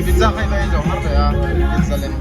Pizza kha i va ei zo har ve a, pizza lem.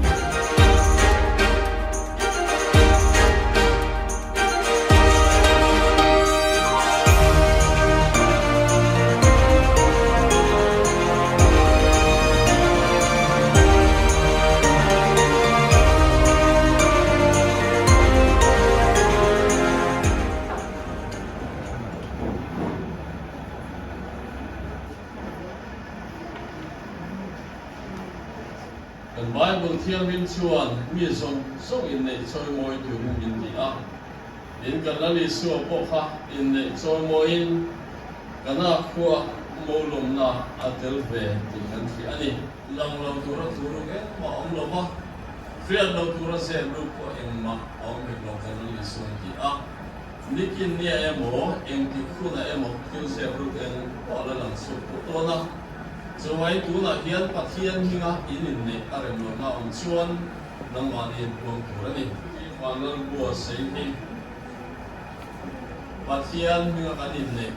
Kan Bible Thianghlim chuan mi zawng zawng inneih chawimawi turin min ti a. In kan Lal Isua pawh kha inneih chawimawiin Kana khua molawmna a tel ve tih kan hria a ni. Lang lo tura thu ruk engmah a awm lo va, hriat lo tura zep ruk pawh engmah a awm hek lo kan Lal Isua an ti a. Nikin nia emaw, engtik hunah emaw thil zep ruk eng pawh a la lang chhuak tawh dawn a. Chuvangin tunah hian Pathian hminga in inneih a rem lohna awm chuan nangmahni in puang tur a ni. Vanlalbua sei hi Pathian hminga kan inneih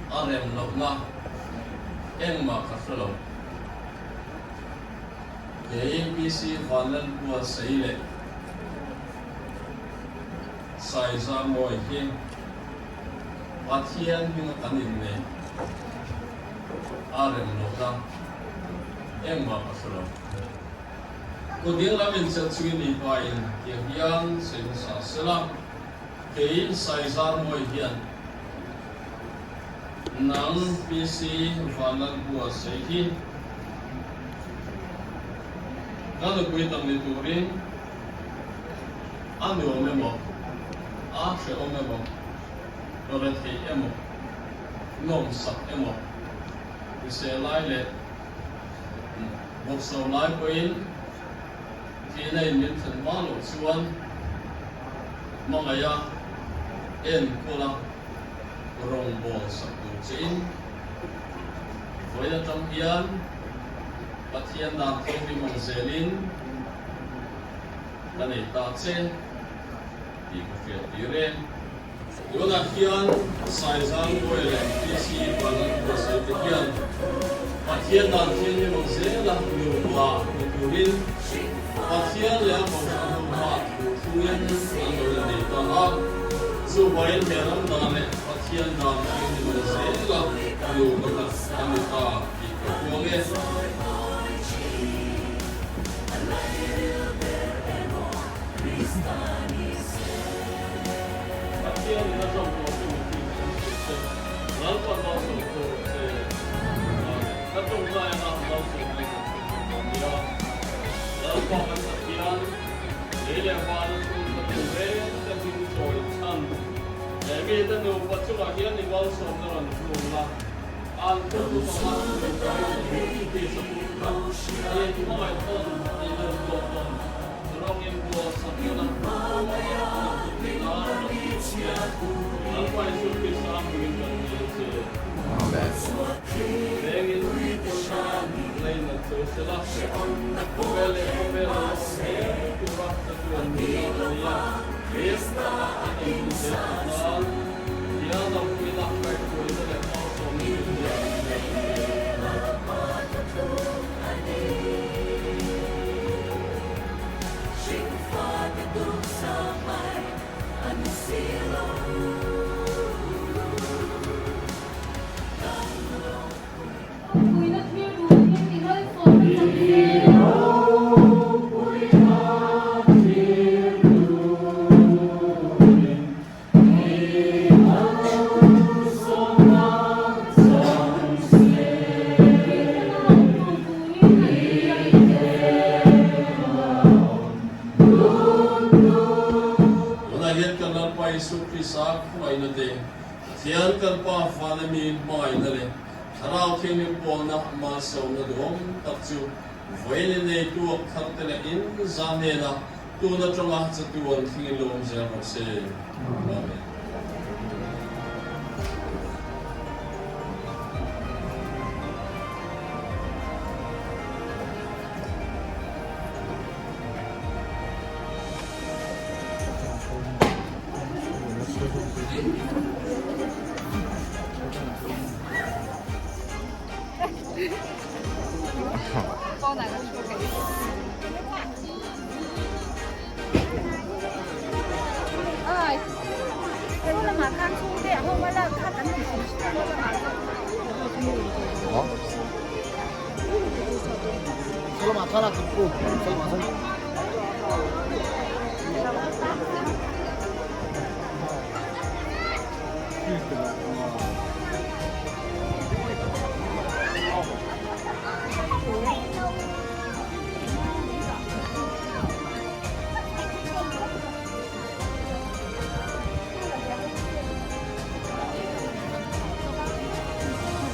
a rem lohna engmah ka hre lo. Kei PC Vanlalbua sei leh Saizamawi hi Pathian hminga kan inneih a rem lohna engmah ka hre lo. Kut ding lam inchelh chungin mipa in tiang hian sawi hmasa se la, kei Saizarmawi hian nang PC Vanlalbua sawi hi ka nupui dang ni turin a nuam emaw, a hrehawm emaw, ka rethei emaw, nawmsak emaw, hrisel lai leh Bawkso lai pawhin thihna in min thlen hma loh chuan hmangaih a enkawl a rawngbâwl sak tur che in vawiin atang hian Pathian dan thianghlim ang zelin ka nei ta che tih ka hriat tir e. Tunah hian Saizangbuai leh PC Vanlalbuatsaih te hian Pathian dan thianghlim ang zela nupa ni turin Pathian leh a Kohhran ho hma thu thlungin an lo innei ta a. Chuvangin he ram dan leh Pathian dan thianghlim ang zela nupa khat an ni ta tih ka puang e. Pathian in a zawm tawh chu min tih kan hriat che. Lalpa malsawm tur che ka tawngtai anga malsawm na kan hre thei dawn nia. Lalpa kan Pathian, lei leh vana chhung kha tu reng ka hming chawi chhan. He mite nupa chungah hian i malsawmna rawn hlung la, an thu anga nupa in tisa pum khat in hmangaih tawn in lo tuah tawn. Puina thlir duhin i malsawmna chang che. Kristana awm tur turin an inbiak che. Tunah hian kan Lalpa Isu Krista khawngaihna te, Pathian kan Pa Fana mi hmangaihna leh Thlarau Thianghlim pawlna malsawmna duhawm tak chu vawiin inneitu a tharte leh in za hnena tun atanga chatuan thlengin lo awm zel rawh se. Amen.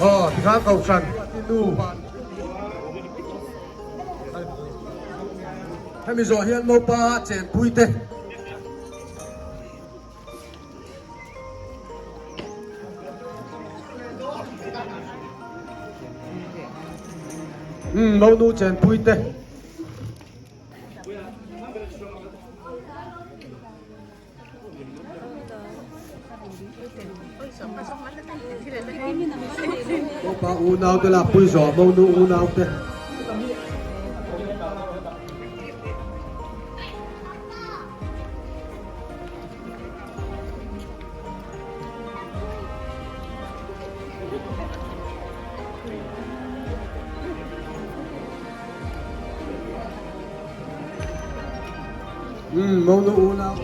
Aw tikhan kohhran nu hemi zawh hian mopa chenpui te Umm monu chenpui te. Mopa unau te lakpui zawh monu unau te. Umm monu unau.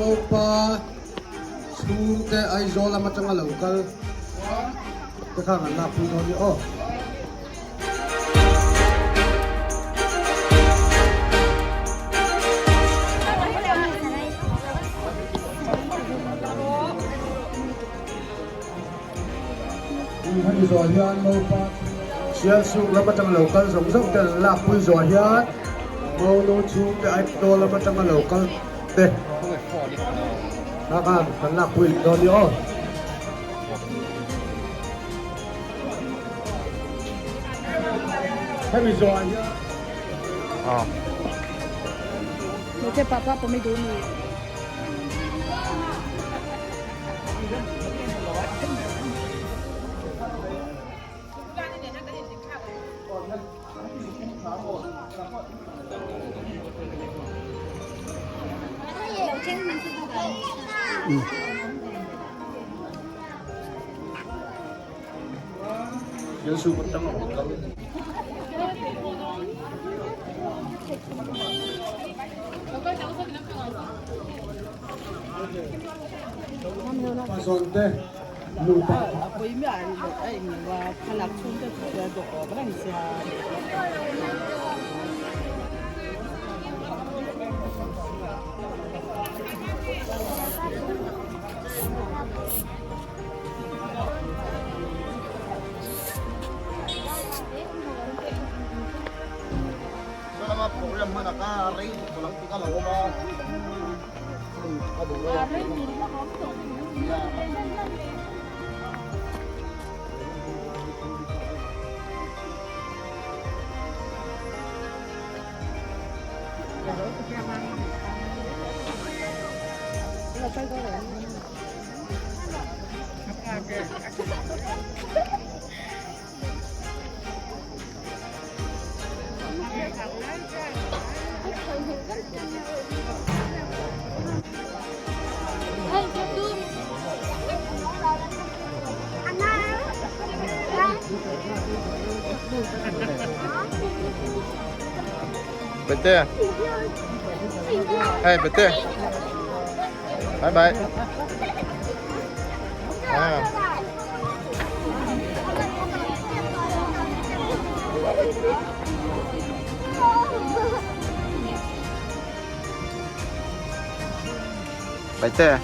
Mopa chhungte Aizawl lam atanga lo kal te kha an lakpui dawn ni aw. Hemi zawh hian Mopa Sialsuk lam atanga lo kal zawng zawng te an lakpui zawh hian Monu chhungte Aizawl lam atanga lo kal te kha khan kan lakpui leh dawn a ni aw. Hemi zawh hian. Pazawn te nupa. Bete. Hey, Bete. Bye bye. Ah. Bete.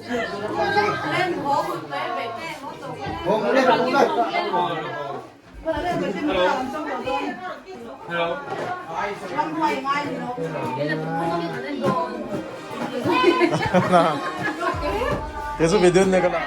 Kei chu video ne ka la.